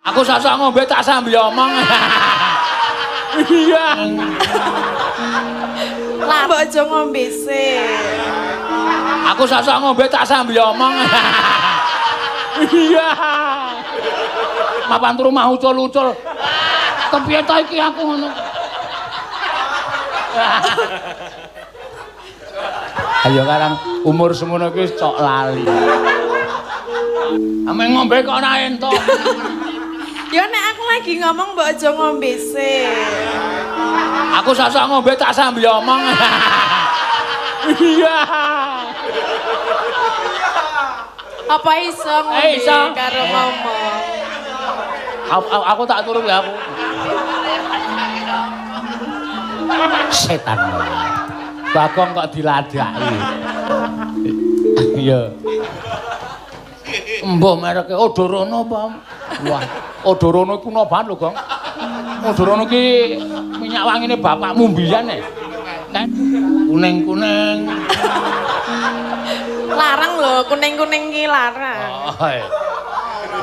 Aku sak-sak ngombe tak sambil omong. Iya. Lah mbok aja ngombe sik. Aku sak-sak ngombe tak sambil omong. Iya. Mapan turu mah ucul-ucul. Kepiye ta iki aku ngono. Ayo karang umur semono iki wis cok lali. Ame ngombe kok ora entuk. Ya nek aku lagi ngomong mbok aja ngombe sik. Aku sak-sak ngombe tak sambil omong. Iya. Apa iso ngombe karo ngomong? Aku tak turu ya aku. Setan. Bagong kok diladaki. Iya. Mbah mereke Odorono apa? Wah, Odorono iku kuno banget lho, Gong. Odorono ki minyak wangine bapakmu mbiyen e. Kuning-kuning. Larang lho, kuning-kuning ki larang.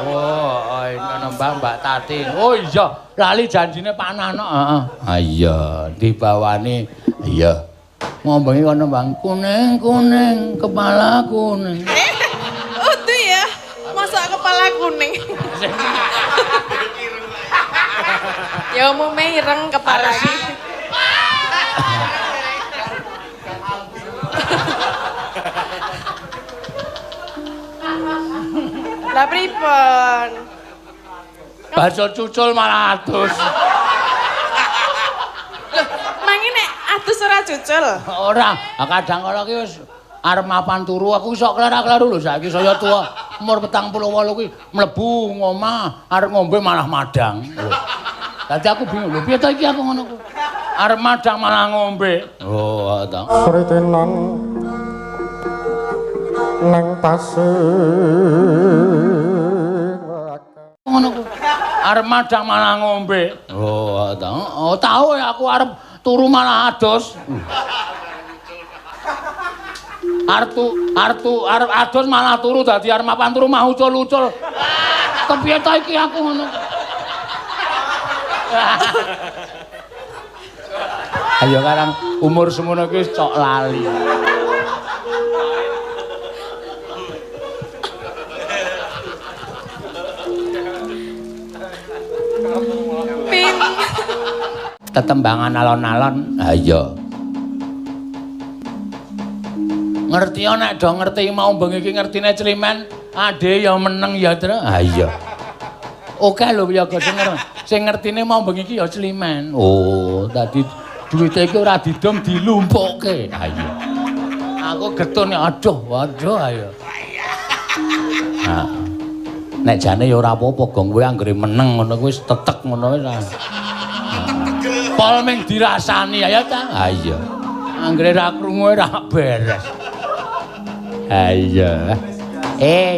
Oh, ngono Mbak Tati. Oh iya, lali janjine Pak Nano. Heeh. Ah iya, dibawani. Iya. Ngombengi kono Bang, kuning-kuning, kepala kuning. Utuh ya. Masa kepala kuning. Ya umume ireng kepala iki. Lah pripun? Bakso cucul malah adus. Loh, mangi nek adus ora cucul? Ora, kadang kala ki wis arep mapan turu aku iso klerak-kleru lho saiki saya tuwa umur 48 kuwi mlebu ngomah arep ngombe malah madang. Dadi aku bingung lho piye to iki aku ngono ku. Arep madang malah ngombe. Oh, ta. Kritenan nang pasir ngono ku. Arep madang malah ngombe. Oh, ta. Oh, tau ya aku arep turu malah adus. Arep adus malah turu dadi arep mapan turu mah ucul-ucul. Kepiye ta iki aku ngono. Ayo karang umur semono iki wis cok lali. Pin. Tetembangan alon-alon. Ha iya. Ngerti nek do ngerti mau bengi iki ngertine Climen, ade ya meneng ya, Tru. Ha iya. Oke lho ya sing ngertine mau bengi iki ya Climen. Oh, dadi duwite iki ora didom dilumpukke. Ha iya. Aku getun aduh, waduh ayo. Ha. Nek jane ya ora apa-apa, Gong, kowe anggere meneng ngono kuwi wis tetek ngono wis. Pol ming dirasani ya ta? Ha iya. Anggere ra krungu ora beres. Ha iya.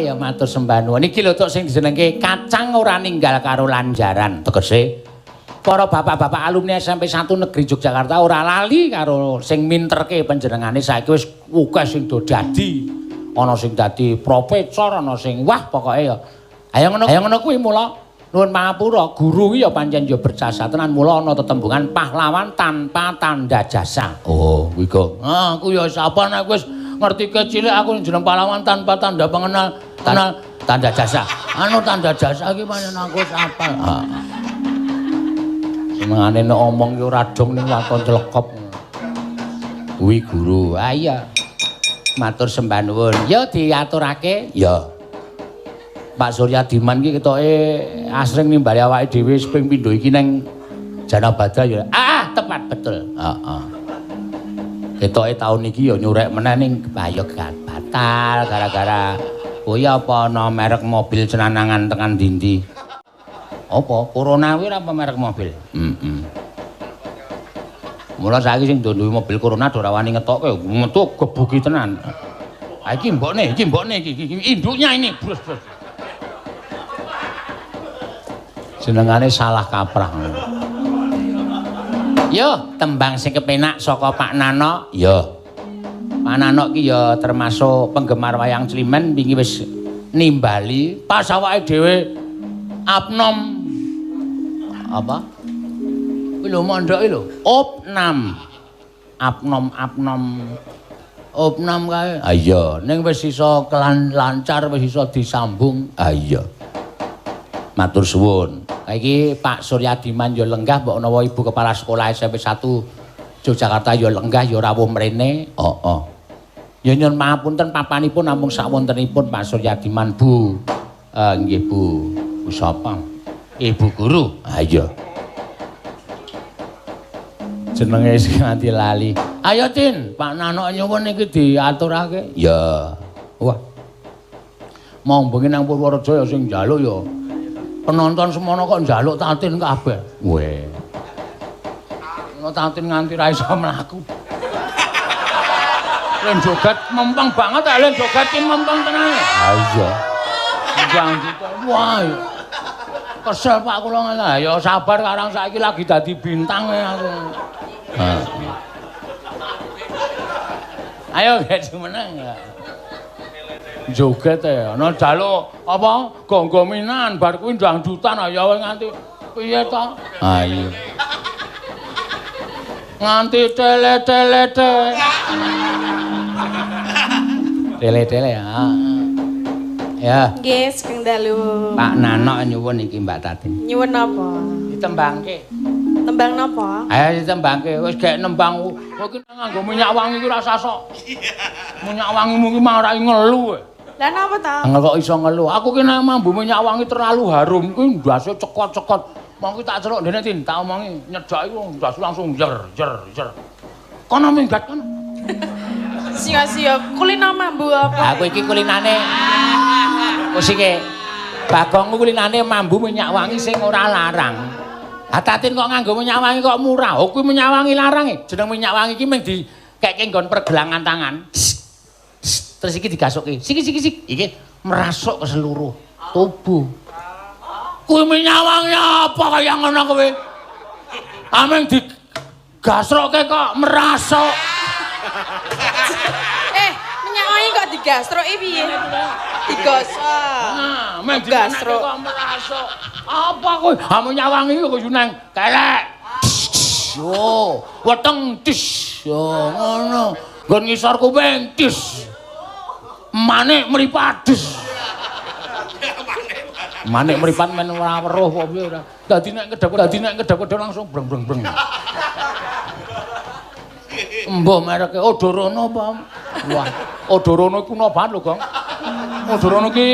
Ya matur sembah nuwun. Iki lho tok sing dijenengke kacang ora ninggal karo lanjaran. Tegese para bapak-bapak alumni SMP 1 Negeri Yogyakarta ora lali karo sing minterke panjenengane saiki wis akeh sing do dadi. Ana sing dadi profesor, ana sing wah pokoke ya. Ayo ngono kuwi mula nuwun pangapura, guru kuwi ya pancen ya berjasa tenan mula ana tetembungan pahlawan tanpa tanda jasa. Oh, kuwi kok. Ah, aku ya sapa nek wis ngerti kecilik aku jeneng pahlawan tanpa tanda pengenal tanda jasa. Anu tanda jasa iki pancen aku wis apal. Heeh. Senengane nek omong ki ora dong ning waton celekop. Kuwi guru. Ah iya. Matur sembah nuwun. Ya diaturake. Ya. Pak Surya Diman ki ketoke asring nimbali awake dhewe ping pindho iki nang Janabadra ya. Ah, tepat betul. Heeh. Ketoke taun iki ya nyurek meneh ning ayo batal gara-gara oh ya apa ana merek mobil cenanangan tekan dindi. Apa? Corona kuwi apa merek mobil? Heeh. Mula saiki sing duwe mobil Corona ora wani ngetokke, metu gebuki tenan. Ha iki mbokne, iki induknya ini, brus brus. Jenengane salah kaprah. Yo, tembang sing kepenak saka Pak Nano. Yo. Pak Nano ki ya termasuk penggemar wayang Climen wingi wis nimbali pas awake dhewe abnom Apa? Kuwi lho mondoke lho. Opnam. Apnom apnom. Opnam kae. Ha iya, ning wis iso lancar, wis iso disambung. Ha iya. Matur suwun. Iki Pak Suryadiman ya lenggah, mbok menawa Ibu Kepala Sekolah SMP 1 Yogyakarta ya lenggah ya rawuh mrene. Heeh. Ya nyuwun mahapunten papanipun namung sakwontenipun Pak Suryadiman, Bu. Nggih, Bu. Bu sapa? Ibu guru. Ha iya. Jenenge sing nganti lali. Ayo Tin, Pak Nanok nyuwun iki diaturake. Ya. Wah. Mau bengi nang Purworejo ya sing njaluk ya. Penonton semono kok njaluk Tatin kabeh. Weh. Ono Tatin nganti ra iso mlaku. Len joget mempeng banget, len joget ki mempeng tenan. Ha iya. Wah. Kesel Pak kula ngono. Ya sabar karang saiki lagi dadi bintang aku. Ayo gek jumeneng. Joget e ana jaluk apa gonggominan bar kuwi dangdutan ayo nganti piye to? Ha iya. Nganti tele-tele te. Tele-tele ya. Ya. Nggih, sugeng dalu. Pak Nanok nyuwun iki Mbak Tatin. Nyuwun napa? Ditembangke. Tembang napa? Ayo ditembangke. Wis gek nembang. Kowe iki nganggo minyak wangi iki ora sasok. Minyak wangimu iki marai ngelu. Lah napa ta? Angel kok iso ngelu. Aku ki nek mambu minyak wangi terlalu harum kuwi ndase cekot-cekot. Mong kuwi tak celuk ndene Tin, tak omongi nyedhaki ku ndase langsung jer jer jer. Kono minggat kono. Sia-sia kulino mambu apa? Aku iki kulinane musike. Bagong kulinane mambu minyak wangi sing ora larang. Ha Tatin kok nganggo minyak wangi kok murah. Oh kuwi minyak wangi larang e. Jeneng minyak wangi iki mung dikeke nggon pergelangan tangan. Terus iki digasuki. Siki siki siki. Iki merasuk ke seluruh tubuh. Kuwi minyak wangi apa kaya ngono kowe? Ameng digasroke kok merasuk. Minyak wangi kok digasroki piye? Digosok. Nah, meng digasrok kok merasuk. Apa kowe? Ha minyak wangi kok yo nang kelek. Yo, weteng tis. Yo ngono. Nggon ngisor kuping tis. Manik mripat des. Manik mripat men ora weruh apa piye ora. Dadi nek kedhep-kedhep langsung breng-breng-breng. Mbah mereke Odorono apa? Wah, Odorono iku kuno banget lho, Gong. Odorono ki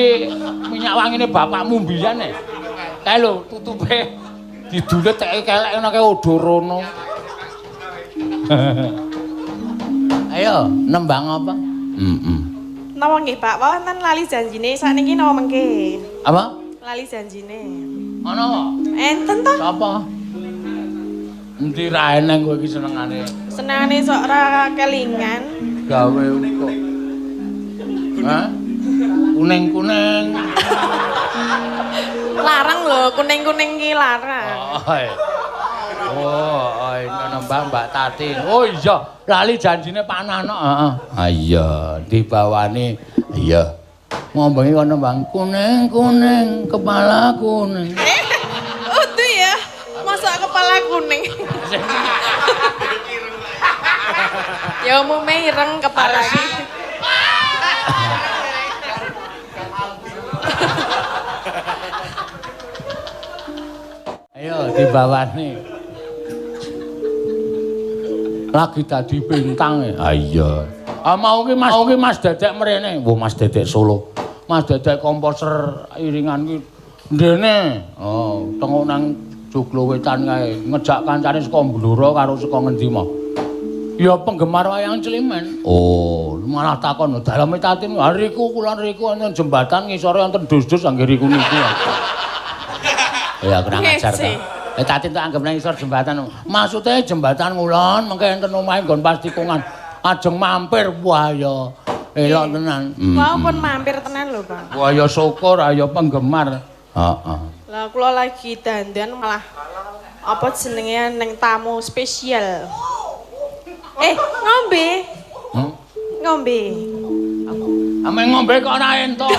minyak wangine bapakmu mbiyen e. Kae lho tutupe didulet teke kelek ngono kae Odorono. Ayo, nembang apa? Heeh. Napa nggih, Pak? Wonten lali janjine sakniki napa mengke? Apa? Lali janjine. Ana apa? Enten to? Sapa? Endi ra eneng kowe iki senengane? Senengane sok ora kelingan. Gawe kok. Hah? Kuning-kuning. Larang lho, kuning-kuning ki larang. Oh, nembang Mbak Tatin. Oh iya, lali janjine Pak Nanok, heeh. Ha iya, dibawani. Iya. Ngombengi kono nembang kuning-kuning, kepala kuning. Udu ya. Masa kepala kuning. Ya umume ireng kepala iki. Ayo dibawani. Lagi dadi bintang e. Ha iya. Ah mau ki Mas Dedek mrene. Wah Mas Dedek Solo. Mas Dedek komposer iringan ki ndene. Oh, tengok nang Joglo Wetan kae ngejak kancane saka Blora karo saka ngendi mah. Ya penggemar wayang Climen. Oh, malah takon daleme Tatin riku kula riku wonten jembatan ngisore wonten dus-dus anggere riku niku. Ya kurang ajar ta. Tatin tak anggap nang isor jembatan. Maksude jembatan ngulon mengke enten omahe nggon pas tikungan. Ajeng mampir wah ya elok tenan. Wah pun mampir tenan lho, Pak. Wah ya syukur ayo penggemar. Heeh. Lah kula lagi dandan malah apa jenenge ning tamu spesial. Ngombe. Ngombe. Ame ngombe kok ora entuk.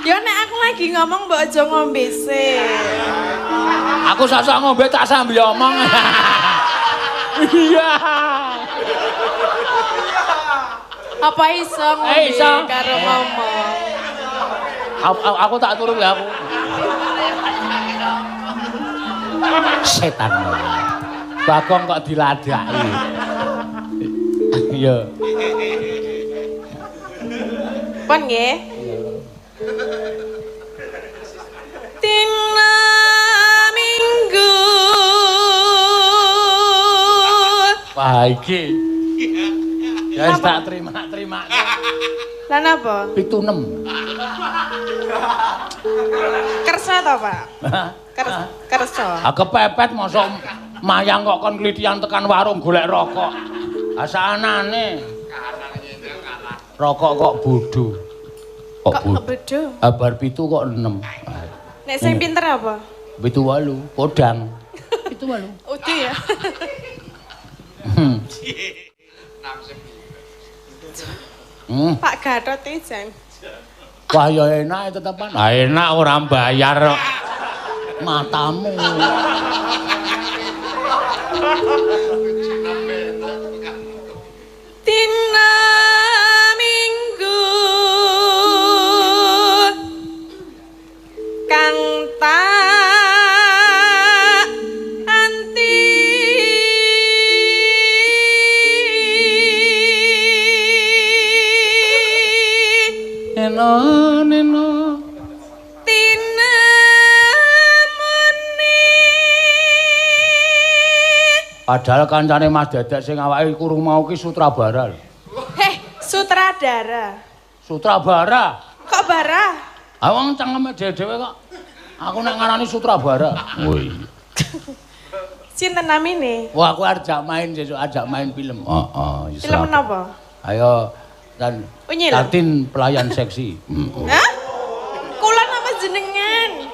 Ya nek aku lagi ngomong mbok aja ngombe sik. Aku Aku sosok ngombe tak sambil omong. Iya. Apa iso ngombe karo ngomong? Aku tak turu ya aku. Setan. Bagong kok diladaki. Iya. Pon nggih. Dina Minggu. Wah iki. Ya wis tak terima-terima. Lah napa? 76. Kersa to, Pak? Kersa. Ah kepepet mosok mayang kok kon klitian tekan warung golek rokok. Ah saanane. Rokok kok bodho. Kok bodho? Ah bar 7 kok 6. Nek sing pinter apa? 7 8, podang. 7 8. Udu ya. Pak Gatot iki jan. Wah ya enak tetepan. Ah enak ora bayar kok. Matamu. Dina Minggu kang tak anti neno neno tinemoni. Padahal kancane Mas Dedek sing awake kurung mau ki Sutrabara. Heh, sutradara. Sutrabara. Kok bara? Ah wong cangkeme dhewe-dhewe kok. Aku nek ngarani Sutrabara. Oh iya. Sinten namine? Wah, aku ajak main sesuk, ajak main film. Heeh, Film napa? Ayo dan Tatin pelayan seksi. Hah? Kula napa jenengan?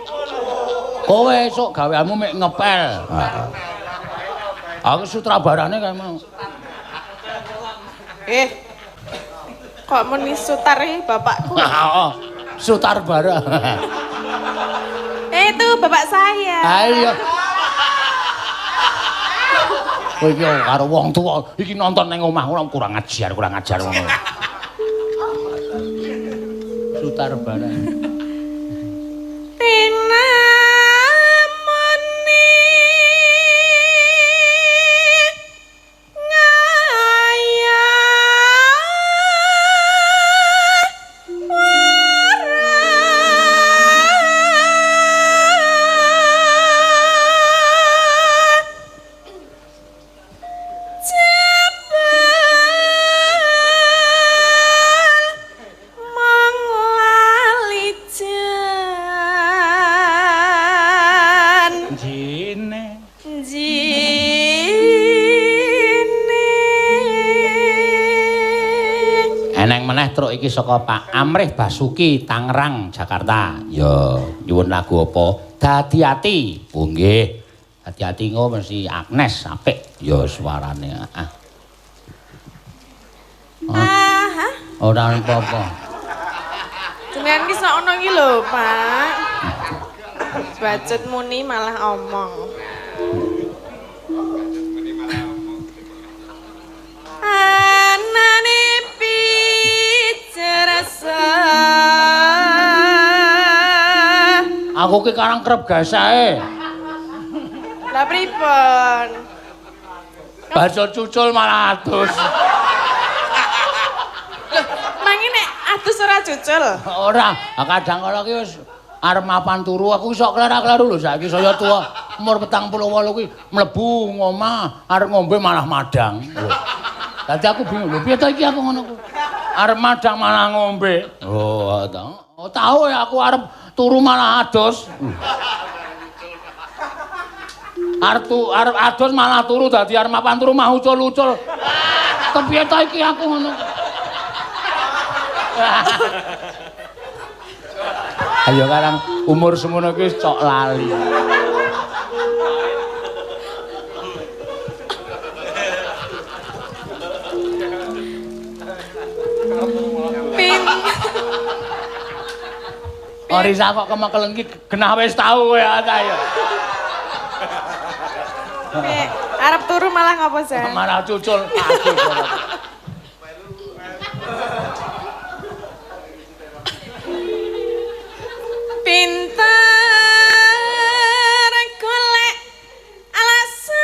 Kowe esuk gaweanmu mek ngepel. Heeh. Aku sutrabarane kae mau. Kok muni sutare bapakku? Heeh. Sutarbara. Itu bapak saya. Ayo. Kowe iki karo wong tuwa iki nonton ning omah ora kurang ajar ngono. Sutarbara. Tinamoni ngaya Truk iki saka Pak Amrih Basuki Tangerang Jakarta. Ya, nyuwun lagu apa? Dadi ati. Oh nggih. Dadi ati engko mesti Agnes apik ya suarane. Heeh. Ah. Ora apa-apa. Jenengan ki sok ono iki lho, Pak. Bacut muni malah omong. Anane pijerasa. Aku ki karang kerep gasahe. Lah pripun? Bakso cucul malah adus. Lho, mangi nek adus ora cucul? Ora, kadang kala ki wis arep mapan turu aku sok kleru-kleru lho saiki saya tuwa umur 48 kuwi mlebu ngomah arep ngombe malah madang. Dadi aku bingung lho piye to iki aku ngono ku. Arep madang malah ngombe. Oh, oh tau ya aku arep turu malah adus. Arep adus malah turu dadi arep mapan turu mah ucul-ucul. Kepiye to iki aku ngono. Ayo karang umur semono kuwi cok lali. Pin. Orisa kok kemekelen iki genah wis tau kowe ya ta ya. Nek arep turu malah ngopo, Jan? Malah cucul. Aduh. Pinter golek alasan.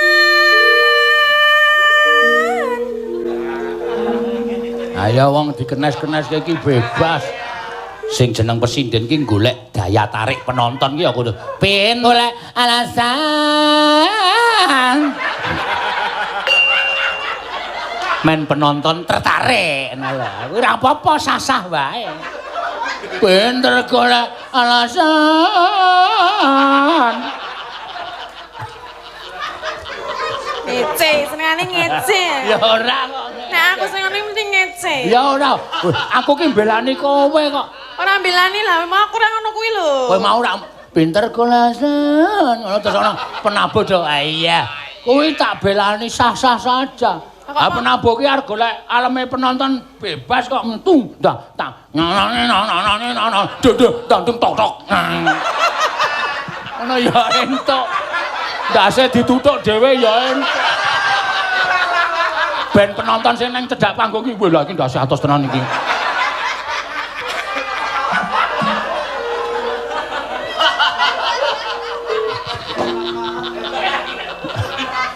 Ayo wong dikenes-kenes iki bebas. Sing jeneng pesinden ki golek daya tarik penonton ki ya kudu pin golek alasan. Men penonton tertarik ngono lho. Ora apa-apa sasah wae. Pinter golek alasan. Ngece, senengane ngece. Ya ora kok. Nek aku senengane mesti ngece. Ya ora. Aku ki mbelani kowe kok. Ora mbelani lah, mau aku ora ngono kuwi lho. Kowe mau ora pinter golek alasan. Ngono terus ana penabuh do. Ah iya. Kuwi tak belani sah-sah saja. Ah penabuh ki arep golek aleme penonton bebas kok entung. Dah tak nyanane nanane nana. Duh dang tok tok. Ngono ya entuk. Ndase ditutuk dhewe ya entuk. Ben penonton sing nang cedhak panggung iki, wah lha iki ndase atos tenan iki.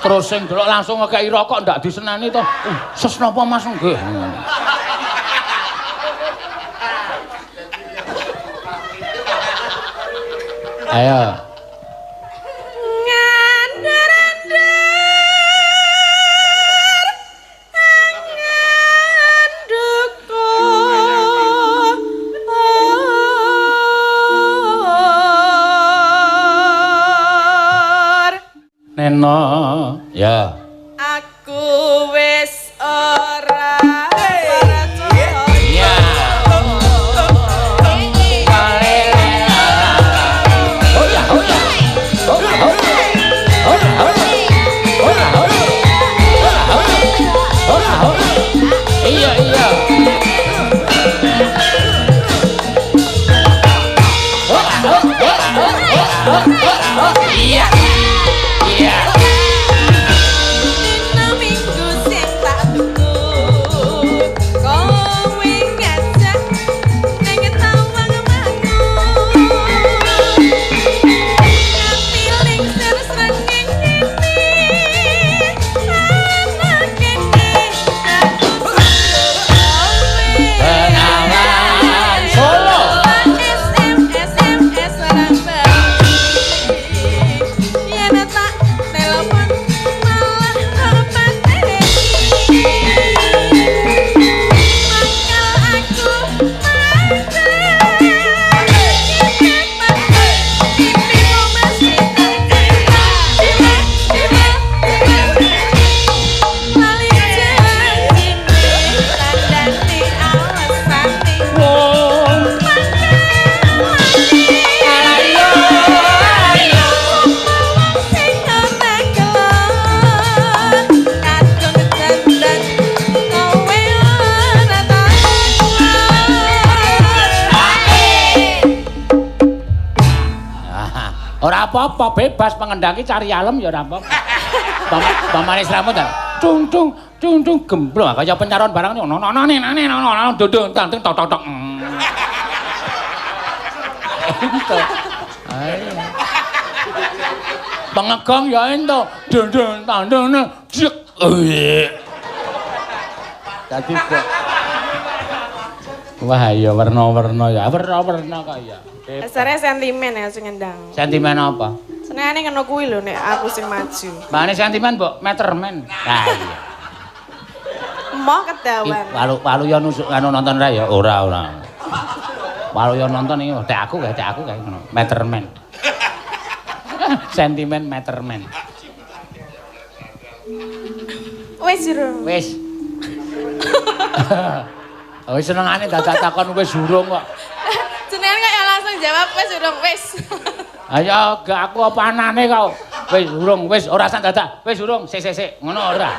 Terus sing delok langsung ngekeki rokok ndak diseneni to. Ses napa Mas nggih. Ayo. Ngandar-andar angan dukur. Neno. Ya. Aku wis ora percaya. Iya. Oh ya, oh ya. Oh ya, oh ya. Oh ya, oh ya. Oh ya, oh ya. Oh ya, oh ya. Iya, iya. Oh, oh, oh, oh, oh, oh, iya. Iya. Dina minggu sing tak tunggu, kowe ngajak ning Tawang Mangu. Nganti lingsir srengenge ngene, ana kene aku tunggu kowe. Bengawan Solo. SMS SMS ora bali. Yen tak telepon malah terpateni. Mangkal aku mangkal. Pipimu masih tak cinta. Lali janjine tandane alesane. Ora apa-apa, bebas pengendang ki cari alem ya ora apa-apa. Pamane sramu ta. Cung cung cung cung gemblong kaya pencaron barang ngono nono nene nene nono dodong tang tok tok tok. Entuk. Ayo. Pengegong ya entuk. Dondong tang dong jek. Dadi kok. Wah ya werna-werna ya, werna-werna kok ya. Dasare sentimen ya sing ngendang. Sentimen apa? Senengane ngono kuwi lho nek aku sing maju. Mbane sentimen mbok metermen. Lah iya. Emoh kedawan. Walu ya nusuk anu nonton ra ya? Ora ora. Walu ya nonton iki tek aku kae ngono. Metermen. Sentimen metermen. Wis urung. Wis. Oh senengane dadak takon wis urung kok. Jenengan kok ya langsung jawab wis urung wis. Ayo gak aku apa anane kok. Wis urung wis ora sak dadak. Wis urung sik sik sik ngono ora.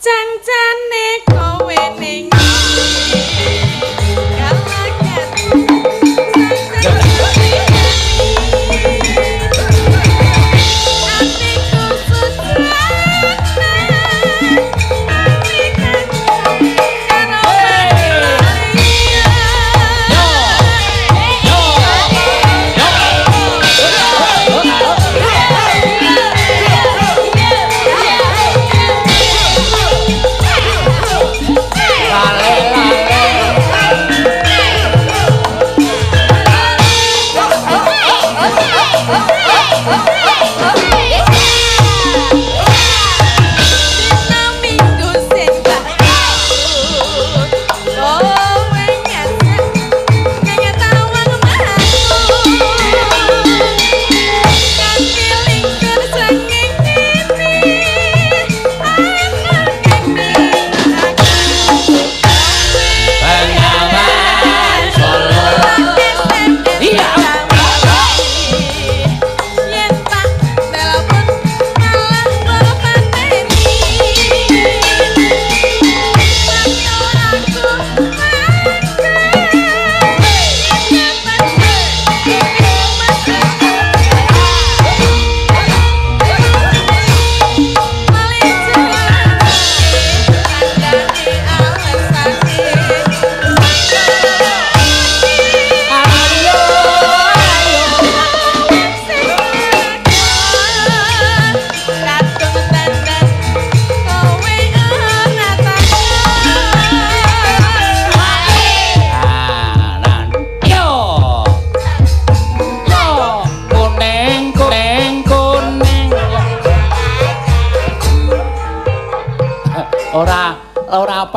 Janjane kowe ning kalaket.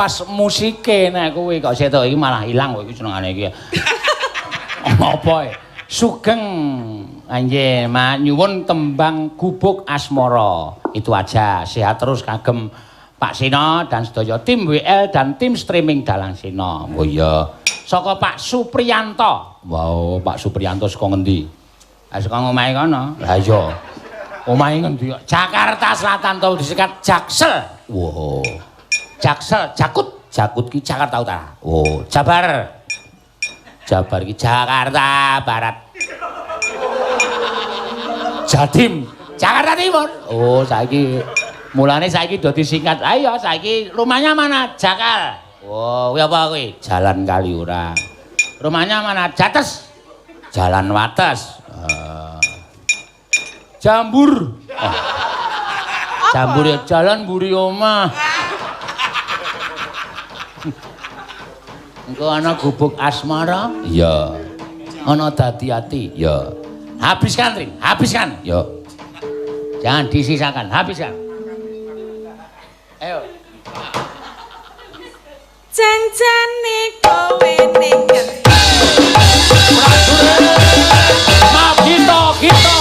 pas musike nek kuwi kok setok iki malah ilang kowe iki senengane iki. Apa e? Sugeng anjir nyuwun tembang Gubuk Asmara. Itu aja. Sehat terus kagem Pak Seno dan sedaya tim WL dan tim streaming Dalang Seno. Oh iya. Saka Pak Supriyanto. Wow, Pak Supriyanto saka ngendi? Ah saka omahe kono. Lah iya. Omahe ngendi? Jakarta Selatan to disikat Jaksel. Wow. Jaksel, Jakut, Jakut ki Jakarta Utara. Oh, Jabar. Jabar ki Jakarta Barat. Jatim, Jakarta Timur. Oh, saiki mulane saiki do disingkat. Ayo saiki rumahnya mana? Jakal. Oh, kuwi apa kuwi? Jalan Kaliurang. Rumahnya mana? Jates. Jalan Wates. Jambur. Oh. Jambur ya jalan mburi omah. Engko ana Gubuk Asmara? Iya. Ana Dadi Ati? Iya. Habiskan, Trin, habiskan. Yo. Jangan disisakan, habiskan. Ayo. Janjane kowe ning ngendi? Maaf kita, kita.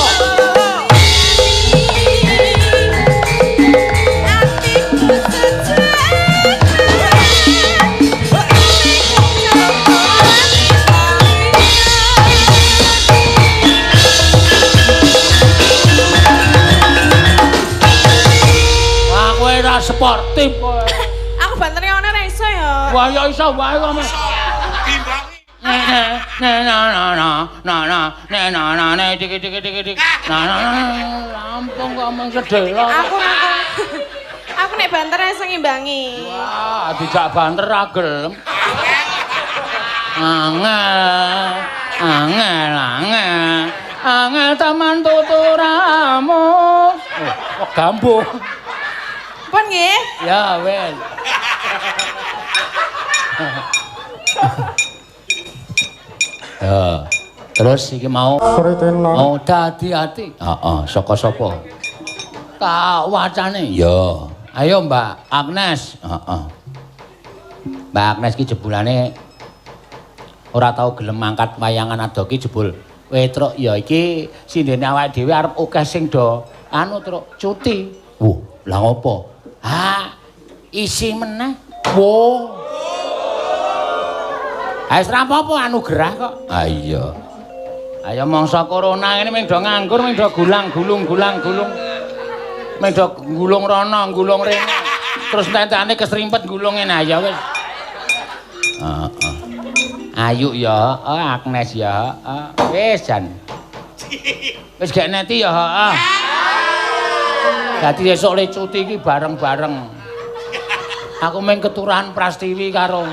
Sportif kowe. Aku bantere ngono ora iso ya. Wah ya iso wae kok, Mas. Na na na na na na na na na na dik dik dik dik. Na na rampung kok mung sedelo. Aku nek banter iso ngimbangi. Wah, dijak banter ra gelem. Angel, angel, angel. Angel teman tuturamu. Oh, gambuh. Pun nggih? Ya wis. Ya, terus iki mau mau dadi ati. Heeh, saka sapa? Tak wacane. Ya. Ayo Mbak Agnes. Heeh. Mbak Agnes ki jebulane ora tau gelem mangkat wayangan ado ki jebul wetruk ya iki sindene awake dhewe arep akeh sing do anu truk cuti. Wuh, lah ngopo? Ha, isi meneh. Wo. Ha wis ra apa-apa anugerah kok. Ha iya. Ayo mangsa corona ngene mung do nganggur, mung do gulang-gulung gulang-gulung. Mung do gulung rono, gulung rene. Terus tentane kesrimpet gulung ngene ya wis. Heeh. Ayu ya, oh Agnes ya, heeh. Wis jan. Wis gek neti ya, heeh. Dadi esuk le cuti iki bareng-bareng. Aku mung keturahan Prastiwi karo.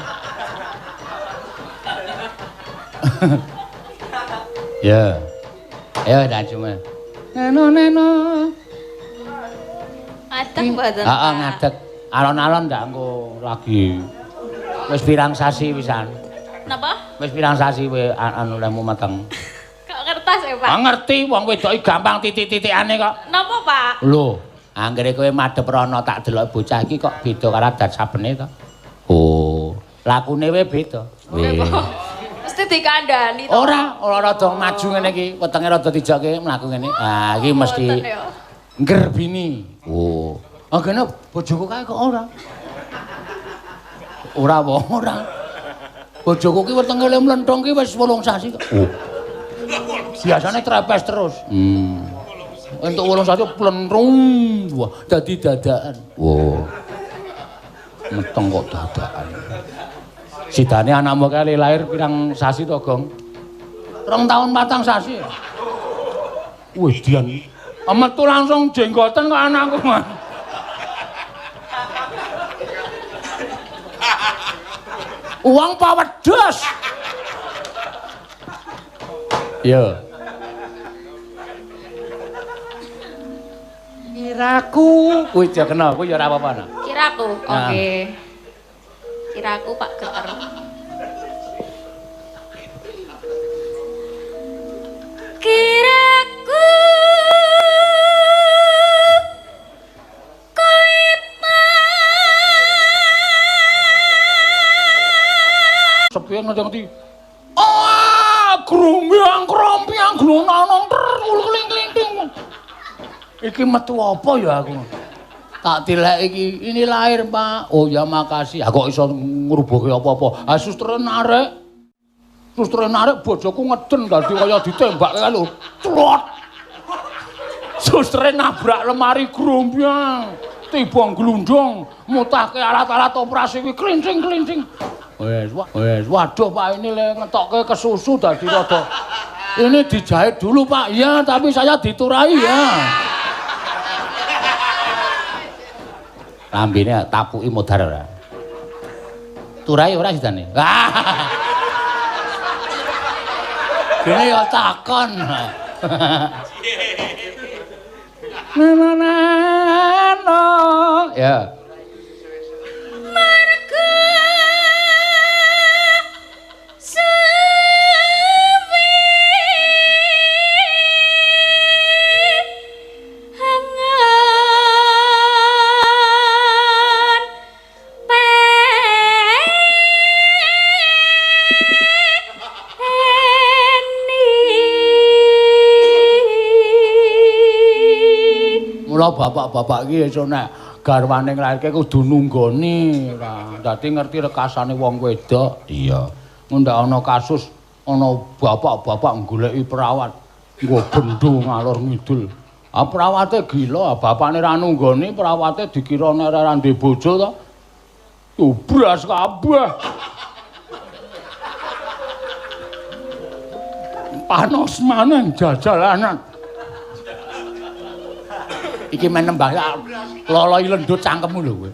Ya. Ayo dak cuma. Neno neno. Ngadeg mboten. Heeh, ngadeg. Alon-alon ndak engko lagi. Wis pirang sasi pisan. Napa? Wis pirang sasi kowe anu lehmu meteng. Kok ngertos ya, Pak? Ah ngerti wong wedok iki gampang titik-titikane kok. Napa, Pak? Lho, anggere kowe madhep rono tak delok bocah iki kok beda karo adat sabene to. Oh, lakune wae beda. Mesti dikandani to. Ora, ora rada maju ngene iki, wetenge rada dijokke mlaku ngene. Ah, iki mesti nggerbini. Oh. Anggene bojoku kae kok ora. Ora wong ora. Bojoku ki wetenge le mlenthung ki wis 8 sasi kok. Oh. Biasane trepes terus. Entuk 8 sasi plentrung. Wah, dadi dadakan. Wah. Meteng kok dadakan. Sidane anakmu kae lahir pirang sasi to, Gong? 2 tahun 4 sasi. Wih, dian. Metu langsung jenggoten kok anakku. Uang pa wedhus. Yo. Kiraku kuwi aja kena, kuwi ya ora apa-apa no. Kiraku, oke. Kiraku Pak Geter. Kiraku kowe Suwe-suwe ngerti-ngerti. Ah, grumbyang krombyang glonanong kling-kling. Iki metu apa ya aku? Tak tilek iki, ini lahir, Pak. Oh ya makasih. Aku kok iso ngrubuhke apa-apa. Ah suster narik. Suster narik bojoku ngeden dadi kaya ditembak kae lho. Clot. Sustere nabrak lemari grumbyang. Tiba glundung, mutahke alat-alat operasi kuwi klincing-klincing. Wes, wes, waduh Pak ini le ngetokke kesusu dadi rada. Ini dijahit dulu Pak. Iya, tapi saya diturai ya. Lambene tapuki modar ora. Turai ora sidane. Gene ya takon. Na na na. Ya. Marga suwi angan peni. Mula bapak-bapak iki iso nek garwane nglairke kudu nunggoni ora. Dadi ngerti rekasane wong wedok. Iya. Ngundak ana kasus ana bapak-bapak goleki perawat nggo bendho ngalor ngidul. Ah perawate gila, bapakne ra nunggoni, perawate dikira nek ora ndek bojo to. Tubras kabeh. Panos maneh jajalanan. Iki men nembah loloi lendut cangkemmu lho kowe.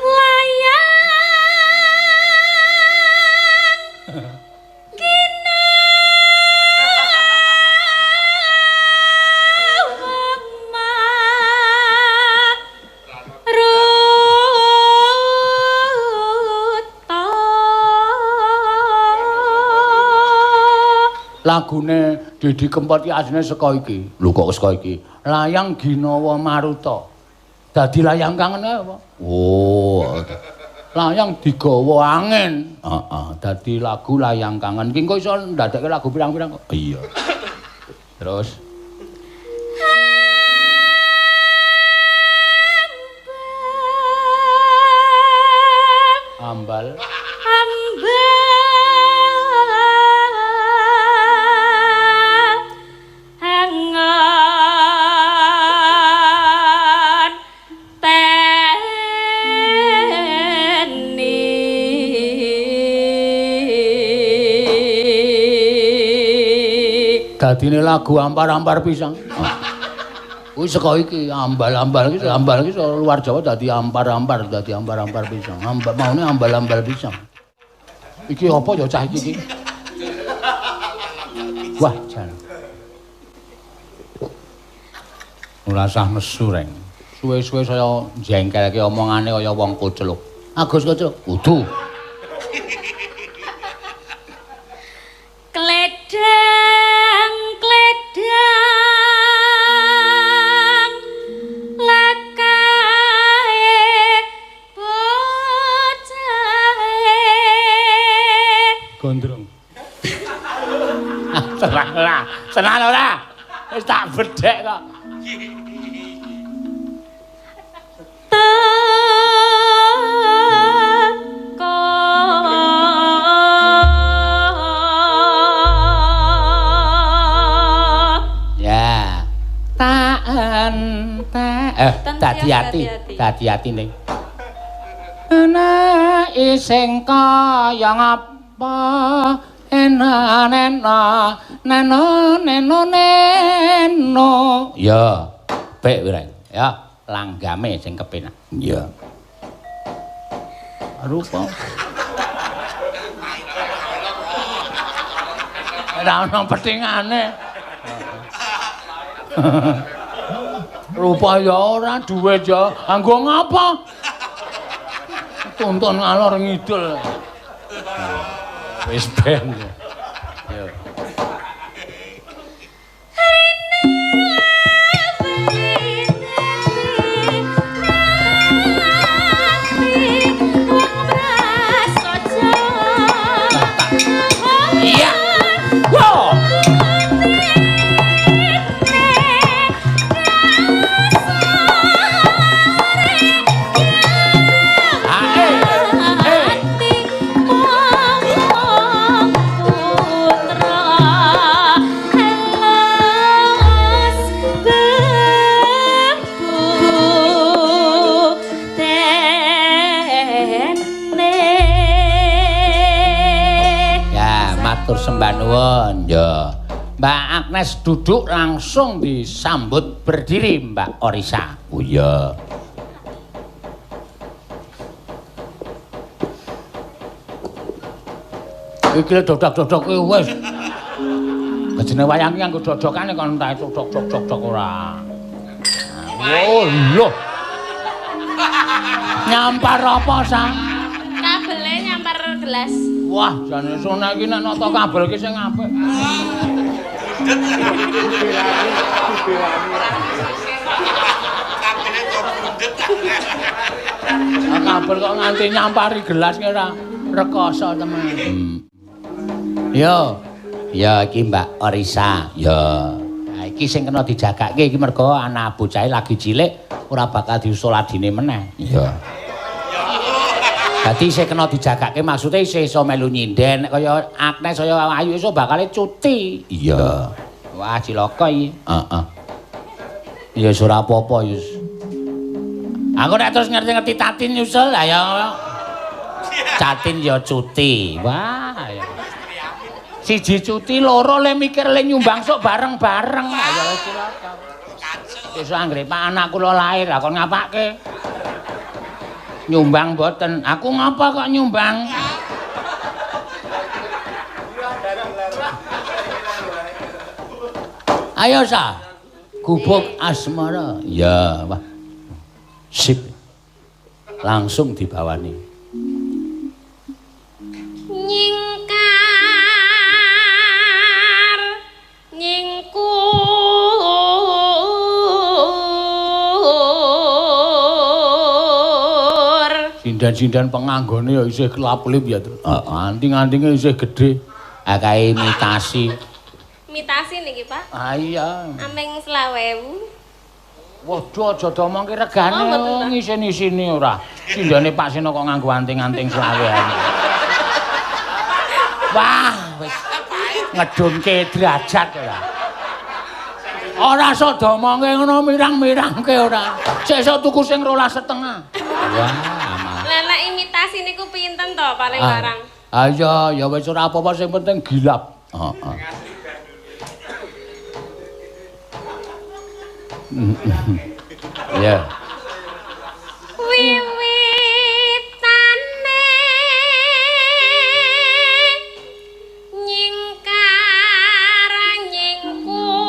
Layang kinawa maruta. Lagune Didi Kempot iki asline saka iki. Lho kok saka iki? Layang Ginawa Maruta. Dadi layang kangen apa? Oh. Layang digawa angin. Heeh, dadi lagu layang kangen. Ki engko iso ndadekke lagu pirang-pirang kok. Iya. Terus ambal ambal angan teni. Dadine lagu ampar-ampar pisang. Kuwi saka iki ambal-ambal iki, ambal iki luar Jawa dadi ampar-ampar, dadi ampar-ampar pisang. Ambal maune ambal-ambal pisang. Iki apa ya cah iki iki? Wah, jan. Ora usah nesu, Reng. Suwe-suwe saya jengkelke omongane kaya wong kocluk. Agus kocluk, kudu. Kledang kledang lakae bocahe. Gondrong. Tenang ora, tenang ora. Wis tak bedhek kok. Teko. Ya. Tak entek. Dadi ati, dadi ati ning. Ana ising kaya ngapa ena nena neno neno neno. Ya, pek wireng. Ya, langgame sing kepenak. Iya. Rupa. Ora ono petingane. Rupa ya ora, duwe ya anggo ngapa? Tuntun ngalor ngidul. Wis ben. Yo. Matur sembah nuwun. Ya. Mbak Agnes duduk langsung disambut berdiri Mbak Orisa. Oh iya. Iki lho dodok-dodok kuwi wis. Jenenge wayang iki nganggo dodokane kon entek dodok-dodok ora. Oh lho. Nyampar apa, Sa? Kabele nyampar gelas. Wah, jane sona iki nek nata kabel ki sing apik. Kabel kok nganti nyampari gelas ki ora rekoso temen. Yo. Ya iki Mbak Orisa. Ya. Nah iki sing kena dijagake iki mergo anak bocahe lagi cilik ora bakal diusul adine meneh. Iya. Dadi isih kena dijagake maksude isih iso melu nyinden nek kaya Agnes kaya Ayu iso bakale cuti. Iya. Wah cilaka iki. Heeh. Ya wis ora apa-apa ya. Aku nek terus ngerti-ngerti Tatin nyusul lah ya. Tatin ya cuti. Wah ya. Siji cuti, loro le mikir le nyumbang sok bareng-bareng. Ayo wis cilaka. Sesuk anggere Pak anak kula lahir, lah kon ngapake? Nyumbang mboten. Aku ngapa kok nyumbang? Ayo Sa. Gubuk Asmara. Ya, wah. Sip. Langsung dibawani. Nyingkar nyingkur Sindan-sindan penganggone ya isih kelap-kelip ya. Heeh, anting-antinge isih gedhe. Akae imitasi. Imitasi niki, Pak. Ah iya. Ameng 20.000. Waduh, aja diomongke regane oh, ngisin-isini ora. Sindane Pak Seno kok nganggo anting-anting 20.000. Wah, wis ngedunke derajat ora. Ora iso diomongke ngono mirang-mirangke ora. Sesuk tuku sing 12,5. Wah, aman. Lah nek imitasi niku pinten to paling larang? Ah iya, ya wis ora apa-apa sing penting gilap. Heeh. Ya. Wiwitane nyingkar nyingkur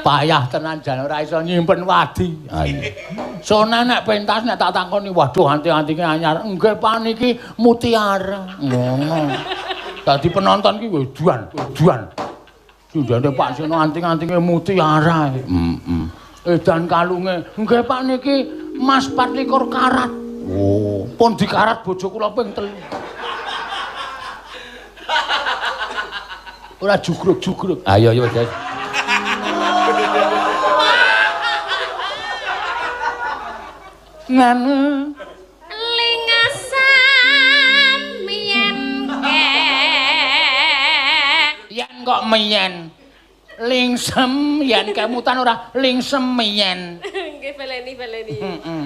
payah tenan jan ora iso nyimpen wadi. Ha iya. Sona nek pentas nek tak takoni waduh anting-antinge anyar. Nggih Pak niki mutiara. Ngono. Dadi penonton ki wedan, wedan. Sindane Pak Seno anting-antinge mutiara. Heeh. Edan kalunge. Nggih Pak niki emas 24 karat. Oh, pun dikarat bojo kula ping 3. Ora jugruk-jugruk. Ayo ayo wis. Ngene lingasam yen ke yen kok meyen lingsem yen kemutan ora lingsem yen nggih baleni-baleni. Heeh.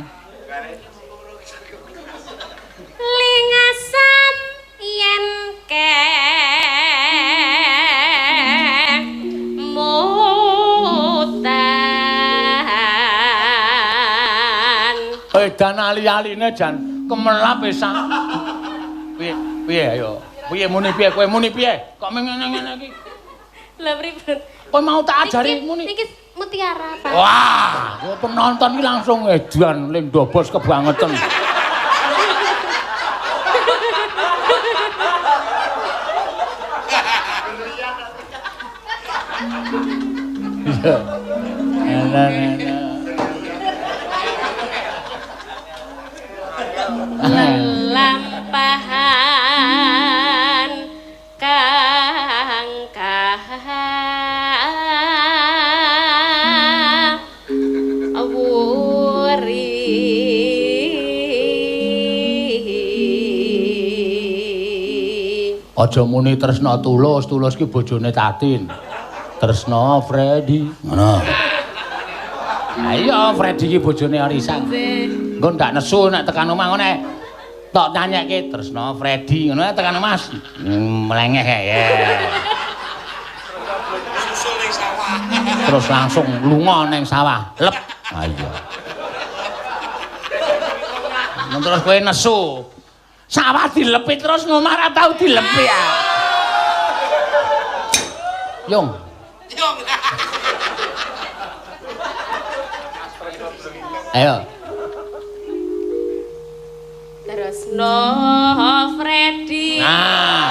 Lingasam yen ke mutan edan ali-aline jan kemelap wis. Piye piye ayo. Piye muni piye kowe muni piye? Kok ngene-ngene iki? Lah pripun? Kowe mau tak ajari muni. Niki mutiara, Pak. Wah, penonton iki langsung edan ling dobos kebangetan. Iya. Lelampahan kang kawuri Aja muni Tresna Tulus, Tulus ki bojone Tatin. Tresna Freddy. Ngono. Ha iya Freddy iki bojone Orisa. Nggih. Engko ndak nesu nek tekan omah ngono tok tanyekke Tresno Freddy ngono tekan omah mlengeh ya. Susul ning sawah. Terus langsung lunga ning sawah. Lep. Ha iya. Terus kowe nesu. Sawah dilepi terus ngomah ora tau dilepi ya. Yung. Yung. Ayo. Tresno Freddy. Nah.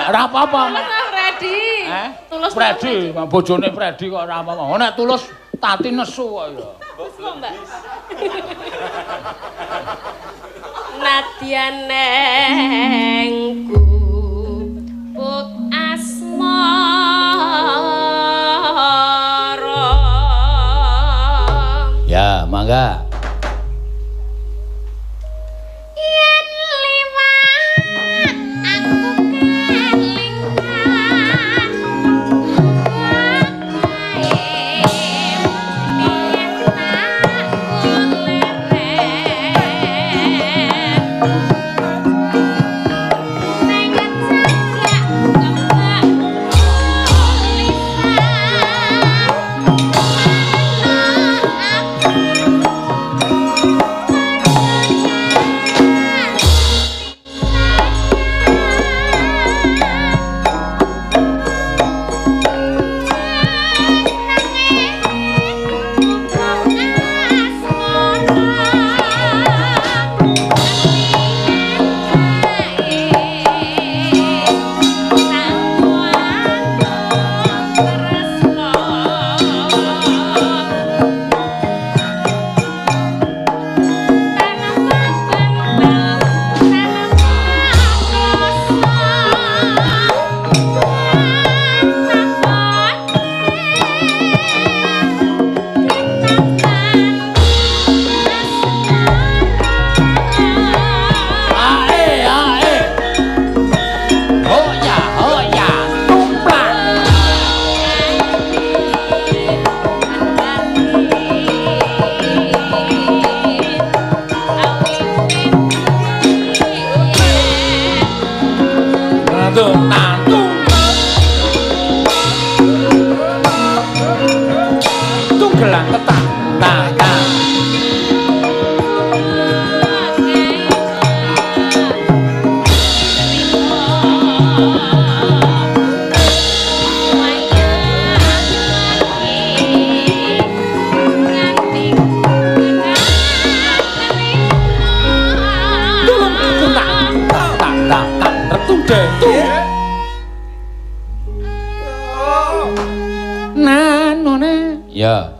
Ora apa-apa. Tresno Freddy. Eh? Tulus Freddy, bojone Freddy kok ora apa-apa. Oh, nek tulus Tati nesu kok ya. Tulus kok, Mbak. Nadyan neng gubuk asmara. Ya, mangga. Yen liwat aku kelingan wae yen aku leren neng cagak kembang tulisan aku. Ae, ae. Oh ya, oh ya. Tumplak. Nantung, nantung. Tunggelang ketak, tak, tak. Tulung tak, tak, tak, tak, tak, retunde, tu. Nanone. Ya.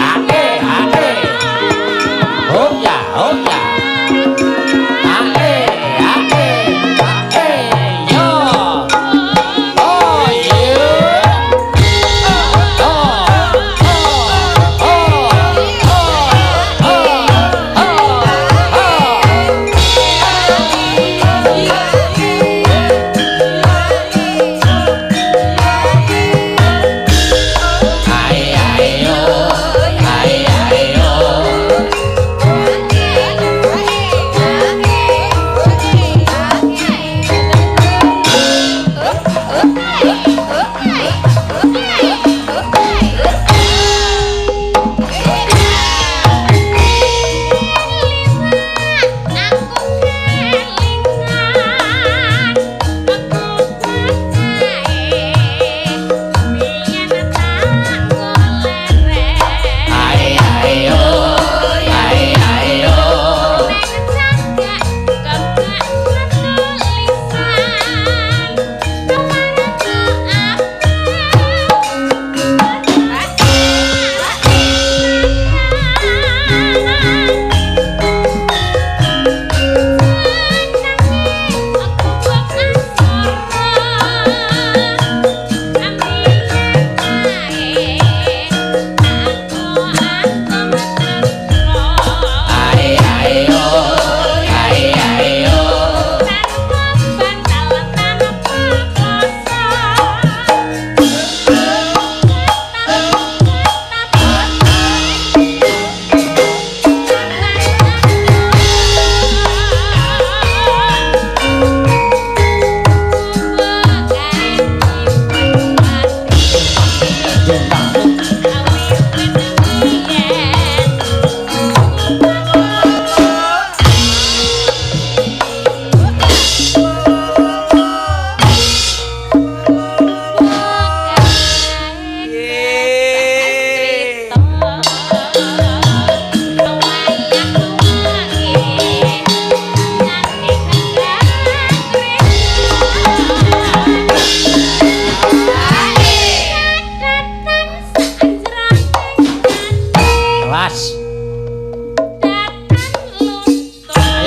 Ae, ae. Oh ya, oh ya. Ae, ae, ae, yo. Oh yo. Oh, oh, oh, oh, oh, oh. Ae, ae, yo. Ae, ae, yo.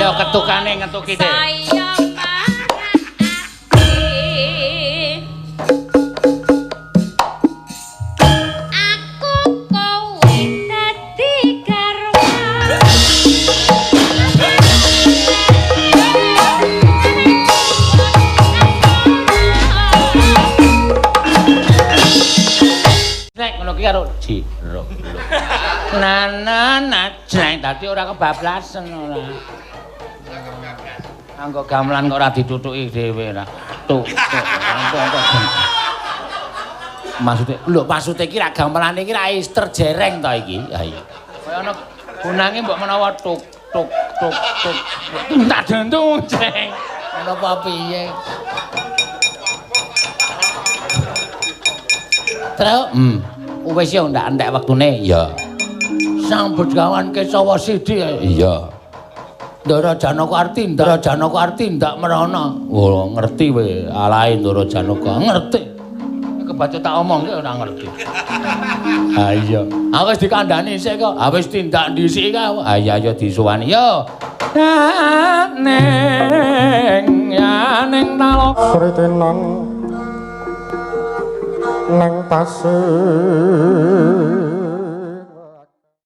Ayo ketukane ngetuki deh. Saya marakake. Aku kowe dadi garwa. Nek ngono ki karo ji ro lo. Na na na jreng dadi ora kebablasen ora. Anggo gamelan kok ora ditutuki dhewe ora. Tuk tuk tuk. Maksude lho maksude iki ra gamelane iki ra is terjereng to iki. Ha iya. Kaya ana gunange mbok menawa tuk tuk tuk tuk. Tak dentung jreng. Ngono apa piye? Terus, wis yo ndak entek wektune ya. Sang Begawan Kesawa Sidi iya. Ndara Janaka arti, Ndara Janaka arti ndak merana. Oh, ngerti we, alahe Ndara Janaka, ngerti. Kebacut tak omong ki ora ngerti. Ha iya. Aku wis dikandhani sik kok. Ha wis tindak dhisik kae. Ha iya ya disuwani yo. Neng ya neng talok Sritenan nang pasir.